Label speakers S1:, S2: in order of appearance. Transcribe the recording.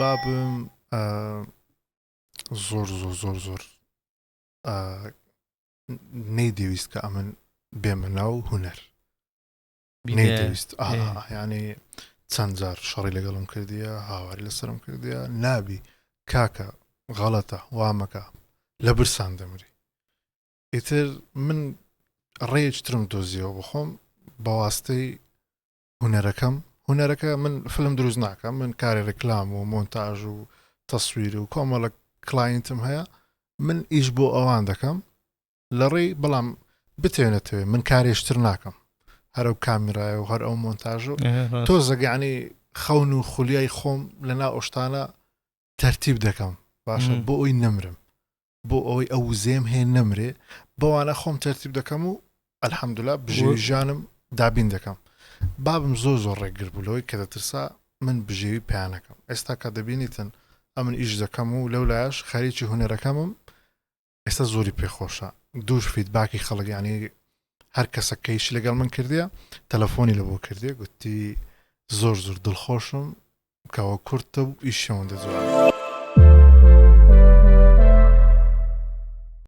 S1: بابم زۆر زۆر زۆر زۆر نەیدەویست کە ئەمن بێمە ناو هوەر نەیدەویست ینی چەند جار شەڕی لەگەڵم کردیە هاواری لەسرم کردیە نابی کاکە غەڵەتە وامەکە لە برسان دەمری ئیتر من ڕێیەکی ترم دۆزیەوە بخۆم بەواستەی هونەرەکەم هونەرەکە من فلم دروست ناکەم من کاری ڕیکلام و مۆنتاژ و تەسویر و کۆمەڵە client م هەیە من ئیش بۆ ئەوان دەکەم لە ڕێی بەڵام بتێنێتەوێ من کارێشتر ناکەم هەر ئەو کامیرایە و هەر ئەو مۆنتاژ و تۆزەگەانی خەون و خولیای خۆم لە ناو ئەوشتانە تەرتیب دەکەم باشە بۆ ئەوی نەمرم بۆ ئەوەی ئەو وزەیەم هەیە نەمرێ بەوانە خۆم تەرتیب دەکەم و الحمدللە بژێوی ژیانم دابین دەکەم بابم زۆر زۆر ڕێگر بوو لەوەی کە دەترسا من بژێوی پێیانەکەم ئێستا کە دەبینیتن ئەمن ئیش دەکەم و لەو لایش خەریکی هونەرەکەمم ئێستا زۆری پێخۆشە دووش feedback ی خەڵک ینی هەر کەسە کەیش لەگەڵ من کردیە تەلەفۆنی لە بۆ کردێ گوتی زۆر زۆر دڵخۆشم کەەوە کورتە و ئیشەوەندە جوانە.